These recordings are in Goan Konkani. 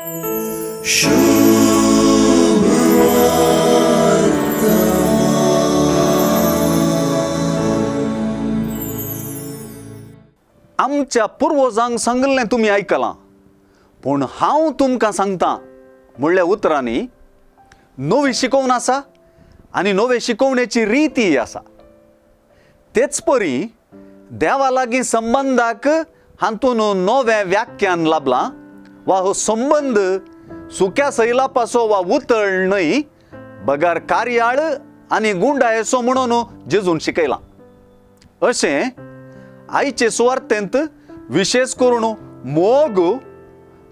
आमच्या पुर्वजांक सांगिल्लें तुमी आयकलां, पूण हांव तुमकां सांगता म्हणल्या उतरांनी नवी शिकोवण आसा आनी नवे शिकोवणेची रितीय आसा. तेच परी देवा लागीं संबंदाक हातून नवें व्याख्यान लाभलां वा हो संबंद सुक्या सैलापाचो वा उतळ न्हय बगर कार्याळ आनी गुंडायेचो म्हणून जेजून शिकयलां. अशें आयचे सुवार्तेंत विशेश करून मोग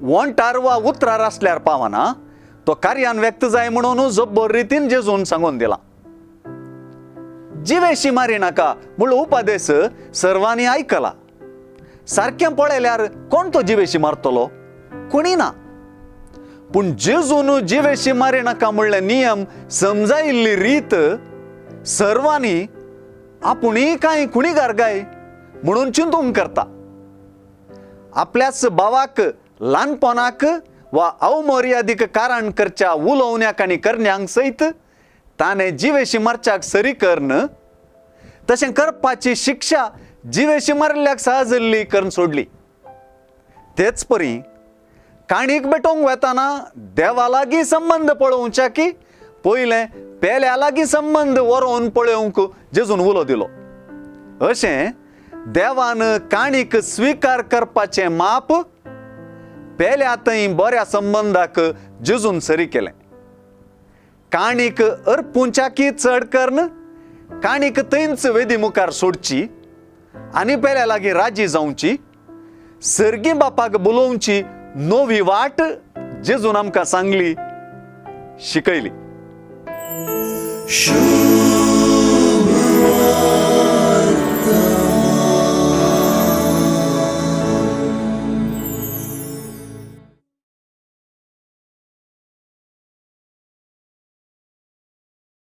वोंटार वा उतरार आसल्यार पावना, तो कार्यान व्यक्त जाय म्हणून जब्बर रितीन जेजून सांगून दिला. जिवेशी मारी नाका म्हणलो उपदेश सर्वांनी आयकला. सारकें पळयल्यार कोण तो जिवेशी मारतलो? कोणी ना. पूण जेजून जिवेशी मारी नाका म्हणले नियम समजायिल्ली रीत सर्वांनी आपुणूय कांय खुणीगार काय म्हणून चिंतूंक करता. आपल्याच भावाक ल्हानपणाक वा अवमर्यादीक कारण करच्या उलोवण्याक आनी करण्यांक सयत ताणें जिवेशी मारच्याक सरी करून तशें करपाची शिक्षा जिवेशी मारिल्ल्याक सहजल्ली करून सोडली. तेच परी काणीक भेटोवंक वेताना देवा लागीं संबंद पळोवच्या की पयलें पेल्या लागीं संबंद वरोवन पळोवंक जेजून उलो दिलो. अशें देवान काणीक स्विकार करपाचें माप पेल्या थंय बऱ्या संबंदाक जेजून सरी केलें. काणीक अर्पुंच्या की चड करून काणीक थंयच वेदी मुखार सोडची आनी पेल्या लागीं राजी जावची, सर्गी बापाक बोलोवची नवी वाट जेजून आमकां सांगली, शिकयली.